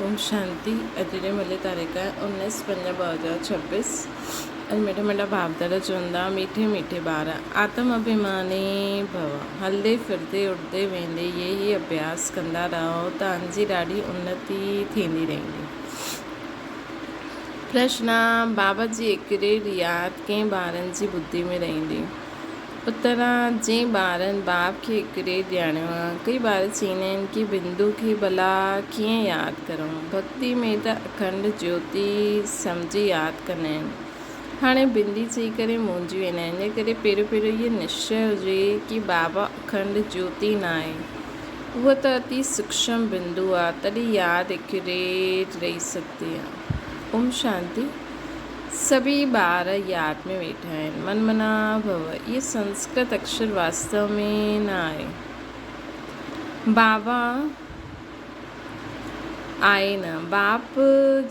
اوم شانتي اڄ جي ملي تاريخ انيس پنج 2026 اڄ مٺا مٺا ڀاوڌر چوندا ميٺي ميٺي ٻار آتم اڀيماني ڀو هلدي ڦردي اڏدي ويندي اهي ئي اڀياس ڪندا رهو توهان جي ڏاڍي انتي ٿيندي رهندي. پرشن، بابا جي اڪري رياض ڪنهن ٻارن جي ٻڌي ۾ رهندي؟ اتر، جنهن ٻارن باب کي اڪري ڄاڻيو آ. ڪئي ٻار چئيندا آهن ڪي بندو کي ڀلا ڪيئن ياد ڪرون. ڀڳتي ۾ ته اکنڊ جيوتي سمجهي ياد ڪندا آهن. هاڻي بندي چئي ڪري مونجهي ويندا آهن. ان ڪري پهريون پهريون اهو نشچي هجي ڪي بابا اکنڊ جيوتي ناهي. اهو ته اتي سوڪشم بندو آ. تڏهن ياد اڪري رهي سگهندي آ. اوم شانتي. سڀيئي ٻار ياد ۾ ويٺا آهن. من منا ڀو. اهي سنسڪرت اڪشر واستو ۾ نه آهي. بابا آهي نه. باپ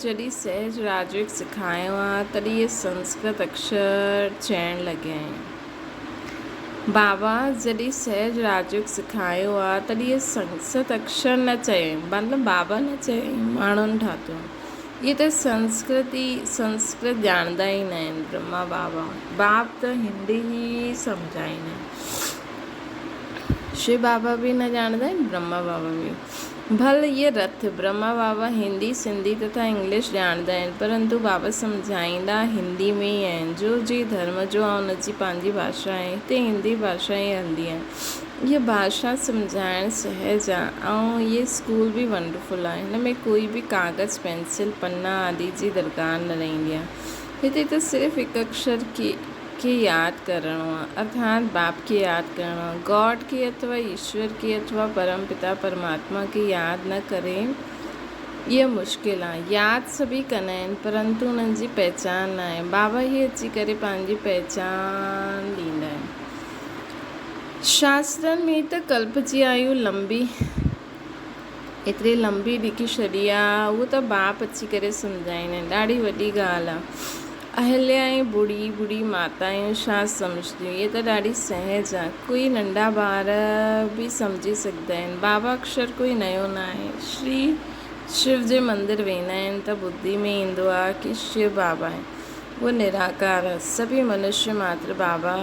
جڏهن سهج راجيوگ سکايو آ تڏهن اهي سنسڪرت اڪشر چئڻ لڳيا آهن. بابا جڏهن سهج راجيوگ سکايو آ تڏهن اهي سنسڪرت اڪشر نه چيائين. مطلب بابا نه چيائين ماڻهن ٺاتو. اهي ته سنسڪرت ئي سنسڪرت ڄاڻندا ئي نه آهن. برهما بابا باپ ته هندي ئي سمجهائيندا آهن. شو بابا به نه ڄاڻندا آهن برهما بابا به. ڀل اهي رٿ برهما بابا هندي، سنڌي تٿا انگلش ڄاڻندا آهن پرنتو بابا سمجهائيندا هندي ۾ ئي آهن. جو جي ڌرم جو آهي ان جي پنهنجي ڀاشا آهي. هتي هندي ڀاشا ئي هلندي آهي. اها ڀاشا سمجهائڻ سهج آ ۽ اهي اسڪول به ونڊرفل آ. هن ۾ ڪوئي به ڪاغذ، پينسل، پنا آدي جي درڪار نه رهندي آ. هتي ته صرف هڪ اڪشر کي کي ياد ڪرڻو آ ارٿات باپ کي ياد ڪرڻو آ. گاڊ کي اٿوا ايشور کي اٿوا پرم پتا پرماتما کي ياد نه ڪري اها مشڪل آ. ياد سڀئي ڪندا آهن پرنتو انهن جي پهچان ناهي. بابا ئي اچي ڪري پنهنجي پهچان ڏيندا آهن. شاسترن ۾ ته ڪلپ جي آيو لنبي ايتري لنبي لکي ڇڏي آ، اهو ته باپ اچي ڪري سمجهائين آهن. ڏاڍي وڏي ڳالهه آ. اهليا ۽ ٻڙي ٻڙي ماتايون ڇا سمجهنديون. هيء ته ڏاڍي سهج آ. ڪوئي ننڍا ٻار به سمجهي سگهندا آهن. بابا اڪشر ڪوئي نيو ناهي. شري شو جي مندر ويندا آهن ته ٻڌي ۾ ايندو آ ڪي شو بابا آهن. اهو نراڪار سڀيئي منشيه ماتر بابا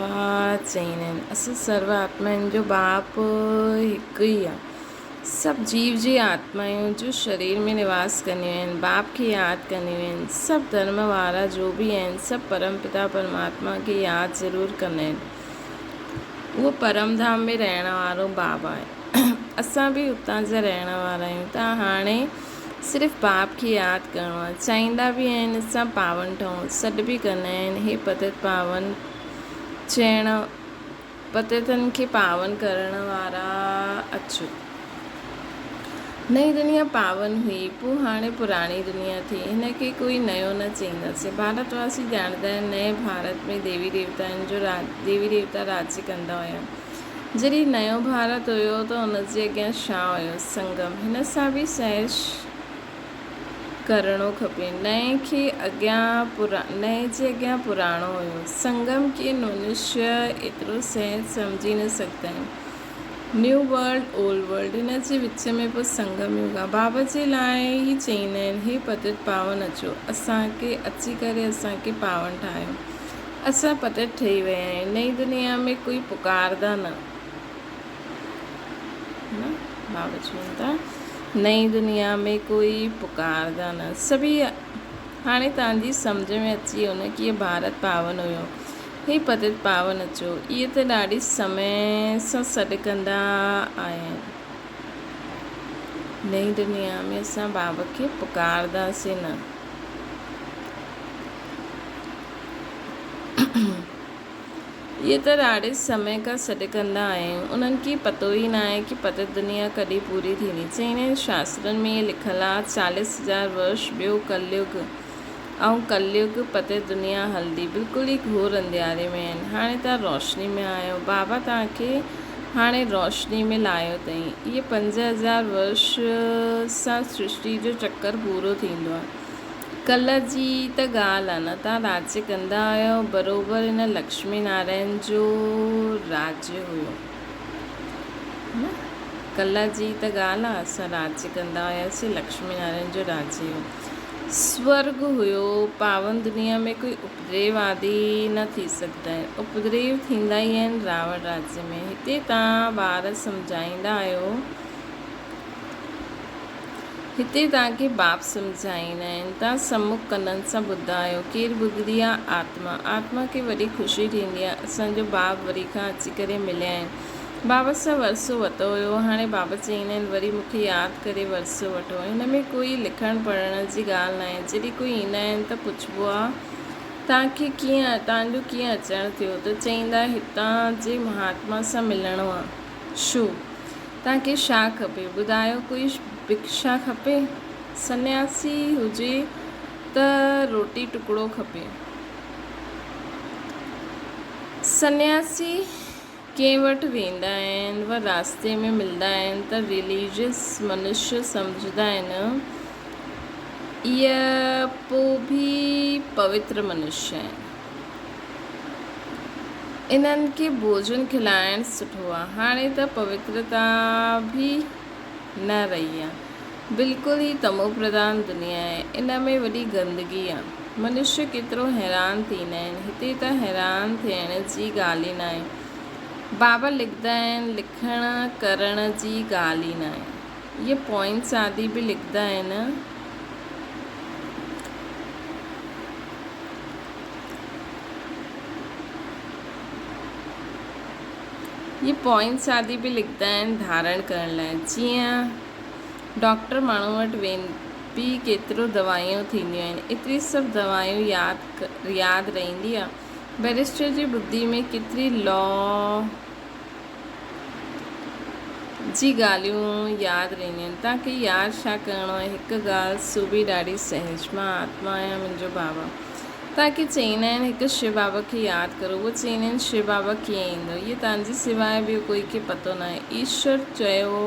چئيندا آهن. اسان سرو آتمائن جو باپ هڪ ئي آهي. سڀ جيو جي آتمائون جو شرير ۾ نواس ڪنديون آهن، باپ کي ياد ڪنديون آهن. سڀ ڌرم وارا جو به آهن، سڀ پرم پتا پرماتما کي ياد ضرور ڪندا آهن. اهو پرم ڌام ۾ رهڻ وارو باب آهي. اسان به اتان جا رهڻ وارا آهيون ته هاڻي صرف باپ کي ياد ڪرڻو آهي. چاهيندا به آهن اسان پاون ٺهون. سڏ به ڪندا آهن هي پتت پاون چئڻ پتتن کي پاون ڪرڻ وارا اچو. نئين دنيا پاون هئي پوء هاڻي پراڻي دنيا ٿي. هن کي ڪوئي نيو نه چئينداسين. ڀارت واسي ڄاڻندا آهن نئين ڀارت ۾ ديوي ديوتائن جو ديوي ديوتا راڄ ڪندا هيا. جڏهن نيو ڀارت هيو ته ان جي اڳيان ڇا هيو؟ سنگم. هن سان به سهش ڪرڻو کپي. نئين کي اڳيان نئين جي اڳيان پراڻو هيو. سنگم کي منشيه ايترو سهج سمجهي نه سگهندا آهن. نيو ورلڊ، اولڊ ورلڊ هن جي وچ ۾ پوء سنگم يگ آهي. بابا جي لاء ئي چئيندا آهن، هي پتت پاون اچو، اسان کي اچي ڪري اسان کي پاون ٺاهيو. اسان پتت ٺهي ويا آهيون. نئين دنيا ۾ ڪوئي پڪاردا نه. نه بابا چون ٿا نئين دنيا ۾ ڪوئي پڪاردا نه. سڀئي هاڻي توهان جي سمجهه ۾ اچي ويو نه ڪيئن ڀارت پاون هيو. هي پتت پاون اچو. اهي ته ڏاڍي سمي سان سڏ ڪندا آيا آهن. نئين دنيا ۾ اسان بابا کي پڪارداسين نه. اهي ته ڏاڍي سمي کان سڏ ڪندا آيا آهيون. انهن کي پتو ئي ناهي ڪي پتت دنيا ڪڏهن پوري ٿيندي. چئين آهن شاسترن ۾ اهي لکيل آ چاليس هزار ورش ٻيو ڪليگ ۽ ڪليگ پتت دنيا هلندي. بلڪل ئي گهور انڌياري ۾ آهن. هاڻي توهان روشني ۾ آهيو. بابا توهان کي هاڻي روشني ۾ لايو اٿئين. اهي 5000 ورش سان سرشٽي جو چڪر پورو ٿيندو آهي. ڪلهه جي ته ڳالهه آ نه تان راڄ ڪندا هيو بروبر هن لڪشمي نارائن جو راڄ هيو نه. ڪلهه جي ته ڳالهه آ، اسان راڄ ڪندا هياسين، لڪشمي نارائڻ جو راڄ هيو. سورڳ هيو، پاون دنيا ۾ ڪوئي اپدريو آدي نه ٿي سگهندا آهن. اپدريو ٿيندا ئي آهن راوڻ راڄ ۾. هتي توهان ٻار سمجهائيندا آهيو. هتي توهان کي باپ سمجهائيندا آهن. توهان سمک ڪنن سان ٻڌندا آهيو. ڪير ٻڌندي آهي؟ آتما. آتما کي وڏي خوشي ٿيندي آهي. اسان جو باپ وري کان اچي ڪري مليا آهن. بابا سان ورثو وتو هيو. هاڻي بابا چئيندا آهن وري مون کي ياد ڪري ورثو وٺو. هن ۾ ڪوئي لکڻ پڙهڻ جي ڳالهه ناهي. جڏهن ڪوئي ايندا آهن ته پڇبو آ توهان کي ڪيئن توهان جو ڪيئن اچڻ ٿيو ته چئيندا هتان جي مهاتما سان ملڻو آ. شو؟ توهان کي ڇا کپي؟ ٻڌايو ڪوئي بکشا کپي؟ سنياسي هجي ته روٽي ٽڪڙو کپي. سنياسي ڪنهن وٽ ويندا آهن و راستي ۾ ملندا آهن ته رليجس منشيه سمجهندا آهن اهي پو به پوتر منشيه آهن. انهن کي ڀوڄن کلائڻ سٺو آهي. هاڻي ته پوترتا به نه رهي آهي. بلڪل هي تمو پرڌان دنيا آهي. ان ۾ وڏي گندگي آهي. منشيه ڪيترو حيران ٿيندا آهن. هتي ته حيران ٿيڻ جي ڳالهه ئي ناهي. بابا لکندا آهن، لکڻ ڪرڻ جي ڳالهه ئي ناهي. اهي پوائنٽس آدي به لکندا آهن. اهي پوائنٽس آدي به لکندا آهن ڌارڻ ڪرڻ لاء. جيئن ڊاڪٽر ماڻهو وٽ ويندي ڪيترو دوايون ٿينديون آهن. ايتري سڀ دوايون ياد ياد رهندي آ. بئريسٽر جي ٻڌي ۾ ڪيتري لا جي ڳالهيون ياد رهنديون آهن. توهان کي ياد ڇا ڪرڻو آهي هڪ ڳالهه سو به ڏاڍي سهج. مان آتما آهيان منهنجو بابا. توهان کي چئيندا آهن هڪ شو بابا کي ياد ڪرو. اهو چئيندا آهن شو بابا ڪيئن ايندو. اهو توهان جي سواء ٻيو ڪوئي کي پتو ناهي. ايشور چيو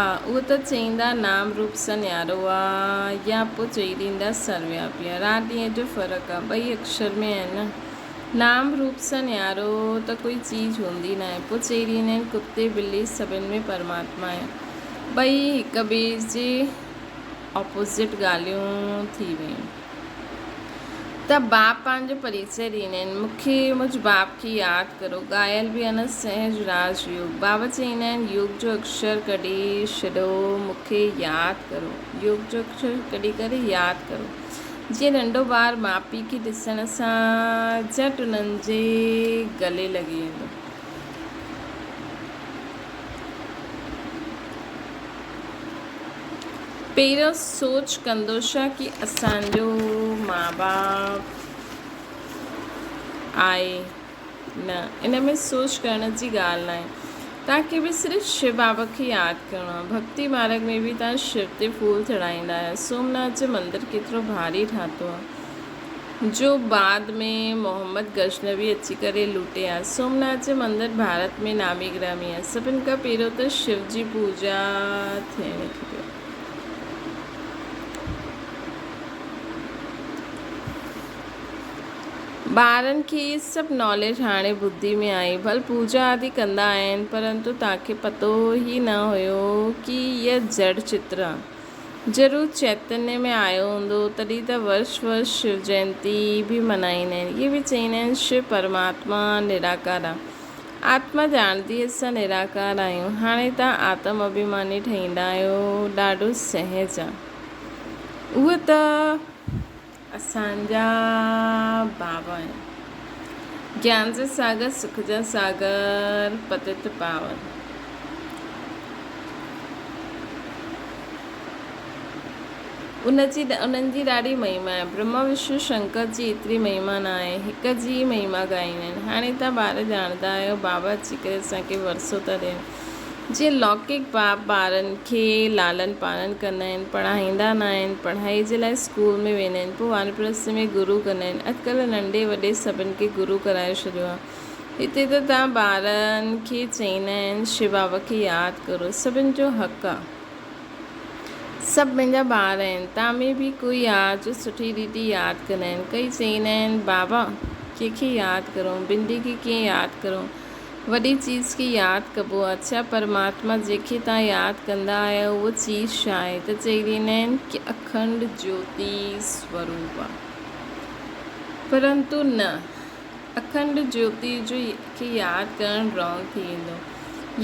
آ اهو ته چئيندا نام روپ سان نيارو آ يا پوء چئي ڏيندا سروياپي آ. رات ڏينهن جو فرق آ. ٻئي اڪشر ۾ آهن نه. نام روپ سان نيارو ته ڪوئي چيز هوندي ناهي. پوء چئي ڏيندا آهن ڪتي ٻلي سڀن ۾ پرماتما آهي. ٻئي هڪ ٻئي جي اپوزٽ ڳالهيون ٿي ويون. ته باپ پنهنجو پريچئه ڏيندا آهن. مون کي مجھ باپ کي ياد ڪرو. ڳايل به آهن سهج راج يوگ. بابا چئيندا آهن يوگ جو اڪشر ڪڍي ڇڏو مون کي ياد ڪرو. يوگ جو اڪشر ڪڍي ڪري ياد ڪرو. جيئن ننڍو ٻار ماء پيء کي ڏسڻ سان جهٽ انهن جي گلي لڳي ويندو. پهريون سوچ ڪندو ڇا ڪي اسان جو ماء باپ آهي نه ان ۾ سوچ ڪرڻ جي ڳالهه ناهي توهان کي به صرف شو بابا کي ياد ڪرڻو آهي ڀڳتي مارگ ۾ به توهان شو تي ڦول چڙهائيندا آهيو سومناٿ جو مندر ڪيترو ڀاري ٺاتو آهي جو بعد ۾ محمد غزنوي اچي ڪري لوٽي ها. سومناٿ جو مندر ڀارت ۾ نامي گرامي آهي. سڀن کان پهريون ته شو جي پوڄا ٿيڻ کپي. ٻارن کي اهي سڀ ناليج هاڻي ٻڌي ۾ آئي. ڀل پوڄا آدي ڪندا آهن پرنتو توهان کي پتو ئي نه هيو ڪي اها جڙ چتر آهي. ضرور چيتنيه ۾ آيو هوندو، تڏهن ته ورش ورش شو جينتي به منائيندا آهن. اهي به چئيندا آهن شو پرماتما نراڪار آ. آتما ڄاڻندي اسان نراڪار آهيون. هاڻي توهان آتم اڀيماني ٺهيندا آهيو. ڏاڍو سهج آ. اهي ته اسان جا بابا آهن. گيان جا ساگر، سک جا ساگر، پتت پاون. ان جي انهن جي ڏاڍي مهما آهي. برهما وشنو شنڪر جي ايتري مهما نه آهي. هڪ جي ئي مهما ڳائيندا آهن. هاڻي توهان ٻار ڄاڻندا آهيو بابا اچي ڪري اسان کي ورثو ٿا ڏين. جيئن لوڪڪ باپ ٻارن کي لالن پالن ڪندا آهن، پڙهائيندا نه آهن، پڙهائي جي لاء اسڪول ۾ ويندا آهن، پوء وانپرست ۾ گرو ڪندا آهن. اڄڪلهه ننڍي وڏي سڀن کي گرو ڪرائي ڇڏيو آهي. هتي ته توهان ٻارن کي چئيندا آهن شو بابا کي ياد ڪرو، سڀن جو حق آهي. سڀ منهنجا ٻار آهن، توهان ۾ به ڪوئي آهي جو سٺي ريتي ياد ڪندا آهن. ڪئي چئيندا آهن بابا ڪنهن کي ياد ڪرون، بندي کي ڪيئن ياد ڪرون. وڏي چيز کي ياد ڪبو آ. ڇا پرماتما جنهن کي توهان ياد ڪندا آهيو اهو چيز ڇا آهي؟ ته چئي ڏيندا آهن ڪي اکنڊ جيوتي سوروپ آ. پرنتو نه، اکنڊ جيوتي جو کي ياد ڪرڻ رانگ ٿي ويندو.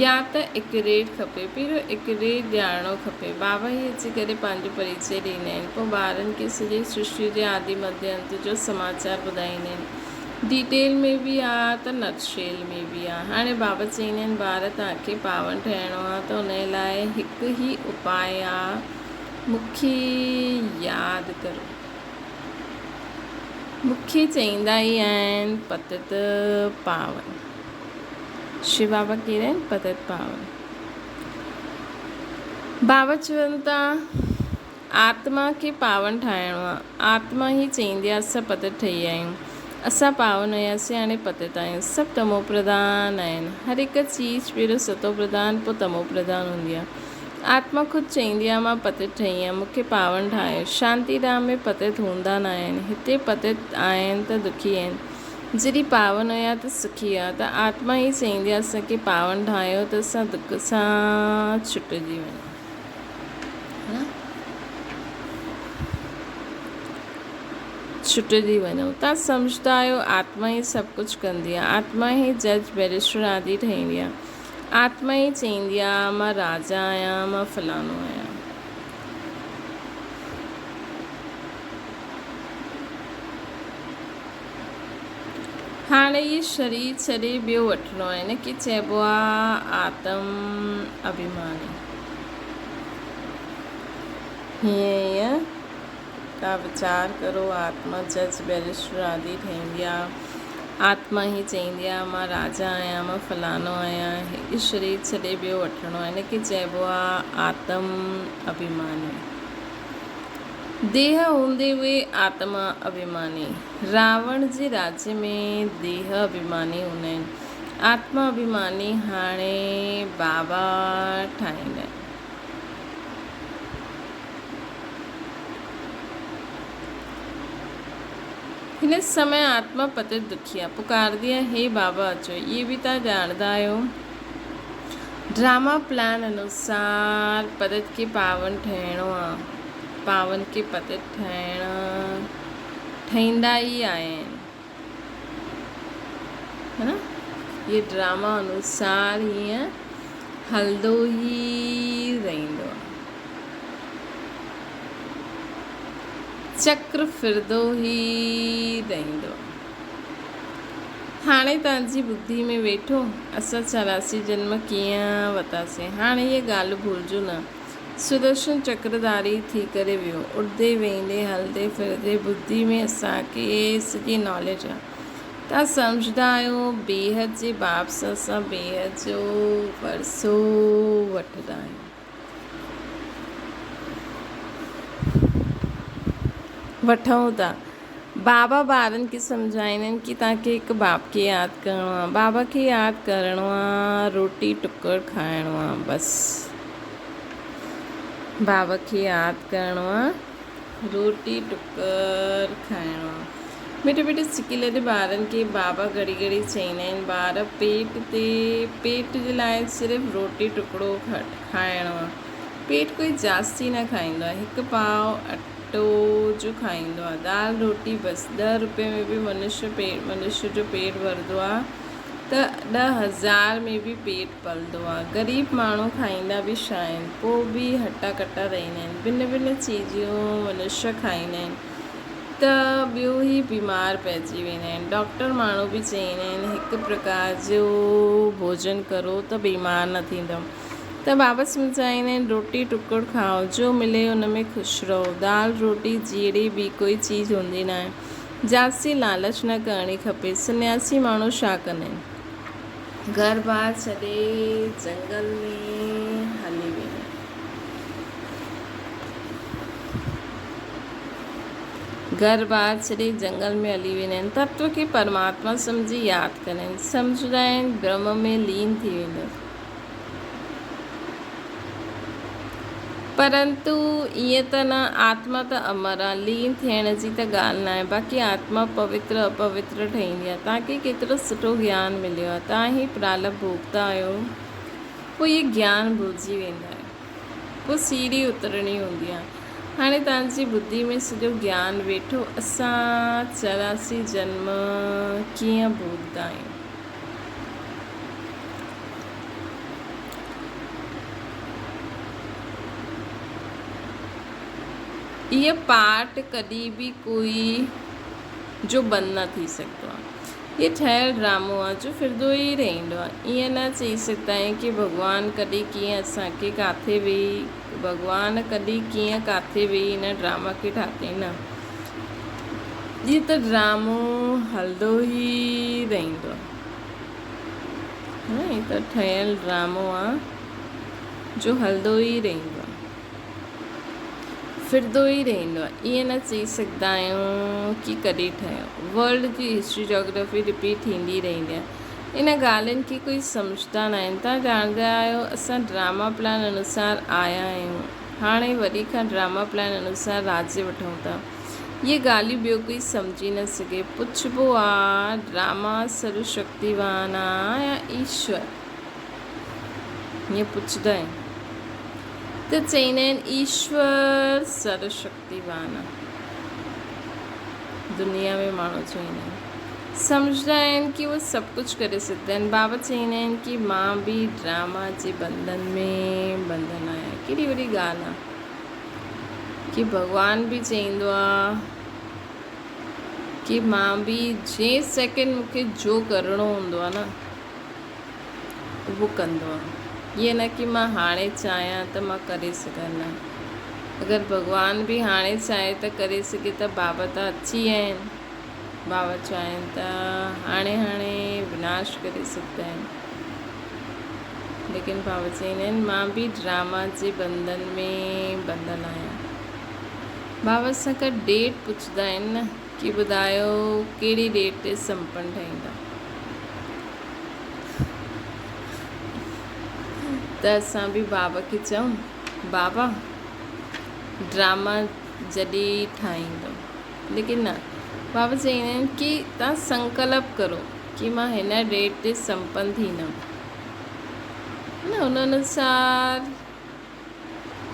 يا ته ايڪيوريٽ کپي. پهريون ايڪيوريٽ ڄاڻڻو کپي. بابا ئي اچي ڪري پنهنجو پريچي ڏيندا آهن. پوء ٻارن کي سڄي سرشٽي جي آدي مڌ انت جو سماچار ٻڌائيندا آهن. ڊيٽيل ۾ به آ ته نٽ شيل ۾ به آ. هاڻي بابا چئيندا آهن ٻار توهان کي پاون ٺهڻو آ ته ان لاء هڪ ئي اپاء آ مون کي ياد ڪرو. مون کي چئيندا ئي آهن پتت پاون. شو بابا ڪير آهن؟ پتت پاون. بابا چون ٿا آتما کي پاون ٺاهڻو آ. آتما ئي چئيندي آ اسان پتت ٺهي آهيون. اسان پاون هياسين هاڻي پتت آهيون. سڀ تمو پرڌان آهن. هر هڪ چيز پهريون ستو پرڌان پوء تمو پرڌان هوندي آ. آتما خود چئيندي آ مان پتت ٺهي آهيان مون کي پاون ٺاهيو. شانتي ڌام ۾ پتت هوندا ناهن. هتي پتت آهن ته دکي آهن. جڏهن پاون هيا ته سکي هيا ته آتما ئي چئيندي آ اسان کي پاون ٺاهيو ته اسان دک سان ڇٽجي وڃون. ڇٽجي وڃون. توهان سمجهندا آهيو آتما ئي سڀ ڪجهه ڪندي آهي. آتما ئي جج، بئريسٽر آدي ٺهندي آهي. آتما ئي چئيندي آهي مان راجا آهيان، مان فلاڻو آهيان. هاڻي هي شرير ڇڏي ٻيو وٺڻو آهي. ان کي چئبو آهي آتم اڀيماني. هيئن هيئن توهان ويچار ڪرو آتما جج، بئريسٽر آدي ٺهندي آهي. آتما ئي چئيندي آهي مان راجا آهيان، مان فلاڻو آهيان. هي شرير ڇڏي ٻيو وٺڻو آهي. ان کي چئبو آهي آتم اڀيماني. ديهه هوندي هئي آتما اڀيماني. راوڻ جي راڄ ۾ ديهه اڀيماني هوندا آهن. آتما اڀيماني هاڻي بابا ٺاهيندا آهن. هن سمي آتما پتت دکي آ. پڪاردي آ، هي بابا اچو. اهي به توهان ڄاڻندا آهيو. ڊراما پلان انوسار پتت کي پاون ٺهڻو آ. پاون کي پتت ٺاهڻ ٺهيندا ئي آهن. ها نه هي ڊراما انوسار هيئن هلندو ئي رهندو آ. چڪر ڦرندو ئي رهندو آ. هاڻي توهان جي ٻڌي ۾ ويٺو اسان 84 جنم ڪيئن وتاسين. هاڻي اهي ڳالهه ڀلجو نه. سدرشن چڪرڌاري ٿي ڪري ويو. اڏندي ويندي هلندي ڦرندي ٻڌي ۾ اسان کي سڄي ناليج آ. توهان سمجهندا آهيو بيحد جي باب سان اسان بيحد جو ورثو وٺندا آهيون. وٺون ٿا. بابا ٻارن کي سمجهائيندا آهن ڪي توهان کي هڪ باپ کي ياد ڪرڻو آهي. بابا کي ياد ڪرڻو آهي، روٽي ٽڪر کائڻو آهي بس. بابا کي ياد ڪرڻو آهي، روٽي ٽڪر کائڻو آهي. مٺي مٺي سڪي لڏي ٻارن کي بابا گهڙي گهڙي چئيندا آهن ٻار پيٽ تي پيٽ جي لاء صرف روٽي ٽڪڙو کائڻو آهي. پيٽ ڪوئي جاستي نه کائيندو آهي. هڪ پاء اٽو جو کائيندو آهي. دال روٽي بس ڏهه روپئي ۾ به منشيه پيٽ منشيه جو پيٽ ڀرندو آهي ته 10,000 ۾ به پيٽ پلندو آهي. غريب ماڻهو کائيندا به ڇا آهن؟ پوء به هٽا ڪٽا رهندا آهن. ڀن ڀن چيزيون منشيه کائيندا آهن ته ٻيو ئي بيمار پئجي ويندا آهن. ڊاڪٽر ماڻهو به چئيندا آهن هڪ پرڪار جو ڀوڄن ڪرو ته بيمار نه ٿيندؤ. ته بابا سمجهائيندا آهن روٽي ٽڪڙ کائو، جو ملي ان ۾ خوش رهو. دال روٽي جهڙي ٻي ڪوئي چيز هوندي ناهي. جاستي لالچ نه ڪرڻي کپي. سنياسي ماڻهو ڇا ڪندا آهن؟ گهر بار ڇڏي جنگل ۾ هلي ويندا آهن. گهر بار ڇڏي جنگل ۾ هلي ويندا آهن. تتو کي پرماتما سمجهي ياد ڪندا آهن. سمجهندا آهن برهم ۾ لين ٿي ويندس. پرنتو ائين ته نه، آتما ته امر آ، لين ٿيڻ جي ته ڳالهه ناهي، باقي آتما پوتر اپوتر ٺهيندي آ. توهان کي ڪيترو سٺو گيان مليو آ، توهان هي پرالب ڀوڳتا آهيو، پوء هي گيان ڀلجي ويندا آهيو، پوء سيڙهي اترڻي هوندي آ. هاڻي توهان جي ٻڌي ۾ سڄو گيان ويٺو، اسان 84 جنم ڪيئن ڀوڳدا آهيون. اهي پارٽ ڪڏهن به ڪوئي جو بند نه ٿي سگهندو آهي. هي ٺهيل ڊرامو آهي جو ڦرندو ئي رهندو آهي. ائين نه چئي سگهندا آهيون ڪي ڀڳوان ڪڏهن ڪيئن اسان کي ڪاٿي ويهي ڀڳوان ڪڏهن ڪيئن ڪاٿي ويهي هن ڊراما کي ٺاهتائين نه. هي ته ڊرامو هلندو ئي رهندو آهي. هي ته ٺهيل ڊرامو آ جو هلندو ئي رهندو آ، ڦرندو ئي رهندو آ. ائين نه چئي سگهندا آهيون ڪي ڪڏهن ٺهيو. ورلڊ جي هسٽري جاگرافي رپيٽ ٿيندي رهندي آ. ان ڳالهين کي ڪوئي سمجهندا ناهن. توهان ڄاڻندا آهيو اسان ڊراما پلان انوسار آيا آهيون. هاڻي وري کان ڊراما پلان انوسار راڄ وٺون ٿا. اهي ڳالهيون ٻيو ڪوئي سمجهي نه سگهي. پڇبو آ، ڊراما سرو شڪتيوان آ يا ايشور؟ ائين پڇندا آهن ته چئيندا آهن ايشور سرو شڪتيوان آ. دنيا ۾ ماڻهو چئيندا آهن. سمجهندا آهن ڪي اهي سڀ ڪجهه ڪري سگهندا آهن. بابا چئيندا آهن ڪي مان به ڊراما جي بنڌن ۾ بنڌل آهيان. ڪيڏي وڏي ڳالهه آ. ڪي ڀڳوان به چئيندو آ ڪي مان به جنهن سيڪنڊ مون کي جو ڪرڻو هوندو آ نه اهو ڪندو آ. ائين نه ڪي مان هاڻي چاهيان ته مان ڪري سگهان نه. اگر ڀڳوان به هاڻي چاهي ته ڪري سگهي ته بابا ته اچي ويا آهن. بابا چاهين ته هاڻي هاڻي وناش ڪري سگهندا آهن. ليڪن بابا چئيندا آهن مان به ڊراما جي بنڌن ۾ ٻڌل آهيان. بابا اسان کان ڊيٽ پڇندا آهن نه ڪي ٻڌايو ڪهڙي ڊيٽ تي سمپن ٺاهيندا ته اسان به بابا کي چئون بابا ڊراما جڏهن ٺاهيندو ليڪن نه بابا چئيندا آهن ڪي تان سنڪلپ ڪرو ڪي مان هن ڊيٽ تي سمپن ٿيندم نه ان انوسار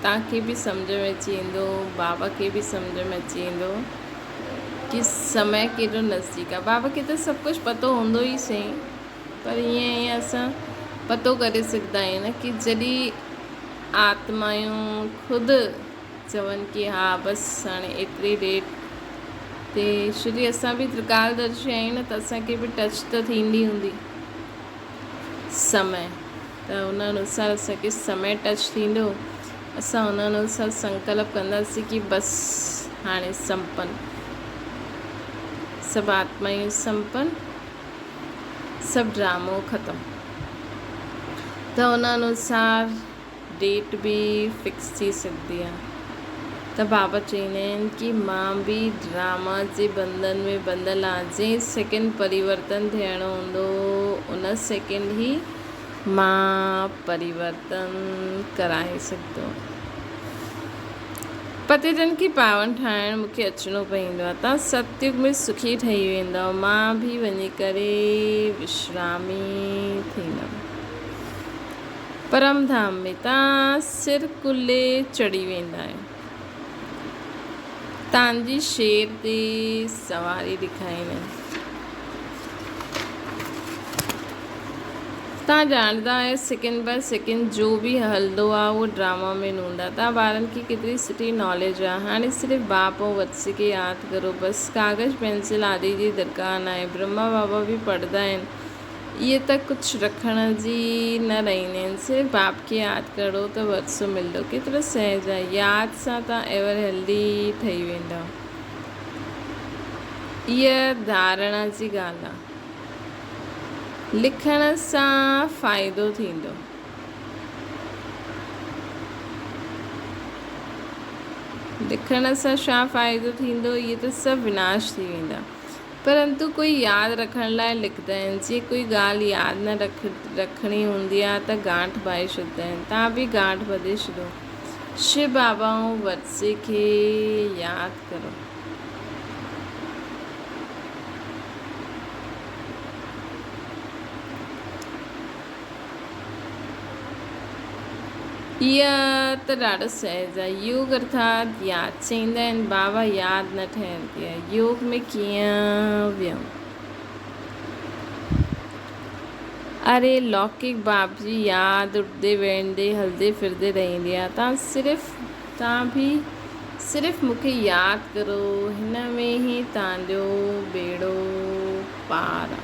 تان کي به سمجھ ۾ اچي ويندو بابا کي به سمجھ ۾ اچي ويندو ڪي سمي ڪيڏو نزديڪ آهي بابا کي ته سڀ ڪجھ پتو هوندو ئي سهي پر ائين ائين اسان پتو ڪري سگهندا آهيون نه ڪي جڏهن آتمائون خود چون ڪي ها بس هاڻي ايتري ڊيٽ تي شري اسان به ترڪال درشي آهيون نه ته اسان کي به ٽچ ته ٿيندي هوندي سمي ته ان انوسار اسان کي سمي ٽچ ٿيندو اسان ان انوسار سنڪلپ ڪنداسين ڪي بس هاڻي سمپن سڀ آتمائون سمپن سڀ ڊرامو ختم ته ان انوسار ڊيٽ به فڪس ٿي سگهندي آ ته بابا چئيندا آهن ڪي مان به ڊراما جي بنڌن ۾ ٻڌل آ جنهن سيڪنڊ پريورتن ٿيڻو هوندو ان سيڪنڊ ئي مان پريورتن ڪرائي سگهندو آ. پتيتن کي پاون ٺاهڻ مون کي اچڻو پوندو آ تان ستيگ ۾ سکي ٺهي ويندؤ مان به وڃي ڪري وشرامي ٿيندم. پرم ڌام ۾ تان سر ڪلهي چڙهي ويندا آهيو. تان جي شير تي سواري ڏيکاريندا آهن. تان ڄاڻندا آهيو سيڪنڊ باء سيڪنڊ جو به هلندو آهي اهو ڊراما ۾ هوندا. تان ٻارن کي ڪيتري سٺي ناليج آهي. هاڻي صرف باپ ۽ وتس کي ياد ڪرو بس. ڪاغذ پينسل آدي جي درڪار ناهي. برهما بابا به پڙهندا آهن. اهي ته ڪجهه رکڻ جي نه رهيندي آهن. صرف باپ کي ياد ڪرڻو ته ورثو ملندو. ڪيترو سهج آهي. ياد سان توهان ايور هيلدي ٺهي ويندؤ. اها ڌارڻا جي ڳالهه آهي. لکڻ سان فائدو ٿيندو. لکڻ سان ڇا فائدو ٿيندو؟ اهي ته سڀ وناش ٿي ويندا. پرنتو ڪوئي ياد رکڻ لاء لکندا آهن. جي ڪوئي ڳالهه ياد نه رکڻي هوندي آهي ته گانٺ ٻاهي ڇڏندا آهن. توهان به گانٺ ٻڌي ڇڏو. شو بابا ۽ ورثي کي ياد ڪرو. اها ته ڏاڍو سهج آهي. يوگ ارٿات ياد. چئيندا آهن بابا ياد نه ٺهندي آهي. يوگ ۾ ڪيئن ويهون. اري لوڪڪ باپ جي ياد اٺندي ويهندي هلندي ڦرندي رهندي آهي. توهان صرف توهان به صرف مون کي ياد ڪرو هن ۾ ئي توهان جو ٻيڙو پار آهي.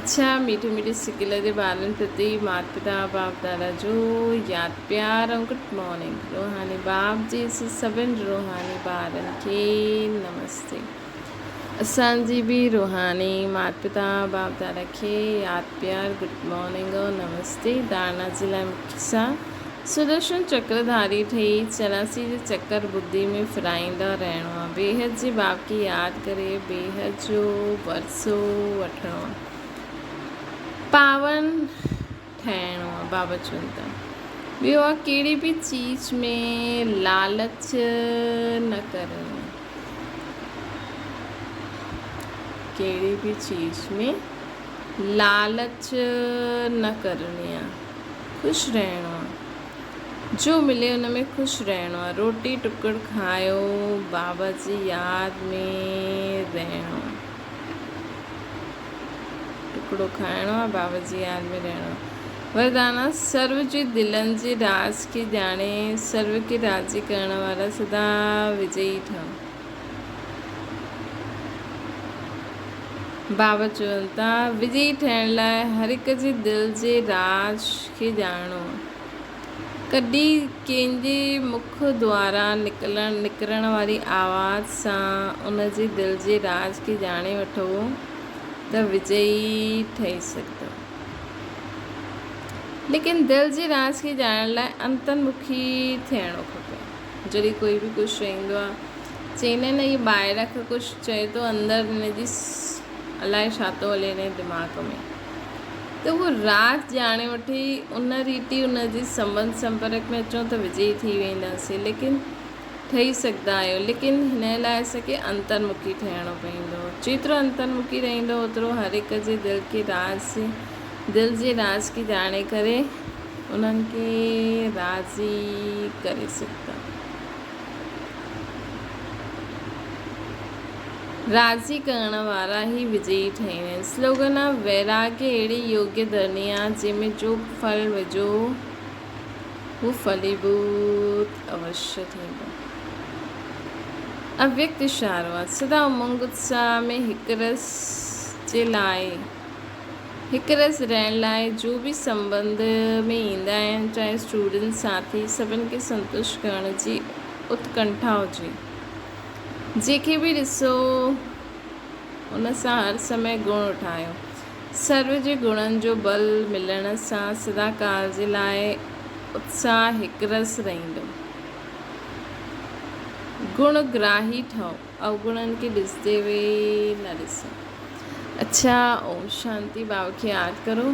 اڇا ميٺي ميٺي سڪيل جي ٻارن پرتي مات پتا باپ دادا جو ياد پيار ۽ گڊ مارننگ روحاني باپ جي سڀن روحاني ٻارن کي نمستي اسان جي به روحاني مات پتا باپ دادا کي ياد پيار گڊ مارننگ ۽ نمستي ڌارنا جي لاء مکي سان سدرشن چڪر ڌاري ٺهي 84 جي چڪر ٻڌي ۾ ڦرائيندا رهڻو آ بيحد جي باپ کي ياد ڪري بيحد جو ورثو وٺڻو آ پاون ٺهڻو آ بابا چون ٿا ٻيو آ ڪهڙي به چيز ۾ لالچ نه ڪرڻي آ ڪهڙي به چيز ۾ لالچ نه ڪرڻي آ خوش رهڻو آ جو ملي ان ۾ خوش رهڻو آ روٽي ٽڪڙ کايو بابا جي ياد ۾ رهڻو آ ٽڪڙو کائڻو آ بابا جي ياد ۾ رهڻو آ وردان آ سرو جي دلن جي راز کي ڄاڻي سرو کي راضي ڪرڻ وارا سدا وجئي ٺهو. بابا چون ٿا، وجئي ٺهڻ لاء هر هڪ جي دل جي راز کي ڄاڻڻو آهي. ڪڏهن ڪنهن جي مک دوارا نڪرڻ واري آواز سان ان جي دل جي راز کي ڄاڻي وٺو ته وجئي ٺهي سگهندؤ. ليڪن دل جي راز کي ڄاڻڻ لاء انترمکي ٿيڻو کپي. جڏهن ڪوئي به ڪجهه چئيندو آ چئيندا آهن نه هي ٻاهران کان ڪجهه چئي ٿو اندر هن جي الائي ڇا ٿو هلي هن جي دماغ ۾ ته اهو راز ڄاڻي وٺي ان ريتي ان جي سنٻنڌ سمپرڪ ۾ اچون ته وجئي ٿي وينداسين ليڪن ٺهي سگهندا آهيو ليڪن هن لاء اسان کي انترمکي ٺهڻو پوندو جيترو انترمکي رهندو اوترو هر هڪ جي دل کي راز دل جي راز کي ڄاڻي ڪري انهن کي راضي ڪري سگهندا. راضي ڪرڻ وارا ئي وجئي ٺهيندا آهن. سلوگن آ ويراڳ اهڙي يوگيه ڌرڻي آ جنهن ۾ جو به ڦل وجهو هو ڦليڀوت اوشيه ٿيندو. اويڪت اشارو آ سدا امنگ اتساهه ۾ هڪ رس جي لاء. هڪ رس رهڻ لاء جو به سنٻنڌ ۾ ايندا آهن، چاهي اسٽوڊنٽ، ساٿي، سڀن کي سنتشٽ ڪرڻ جي اتڪنٺا هجي. جنهن کي به ڏسو ان سان هر سمي گڻ اٺايو. سرو جي گڻن جو ٻل ملڻ سان سدا ڪال جي لاء اتساهه هڪ رس رهندو. گڻ گراهي ٺهو. اوگڻن کي ڏسندي به نه ڏسو. اڇا اوم شانتي بابا کي ياد ڪرو.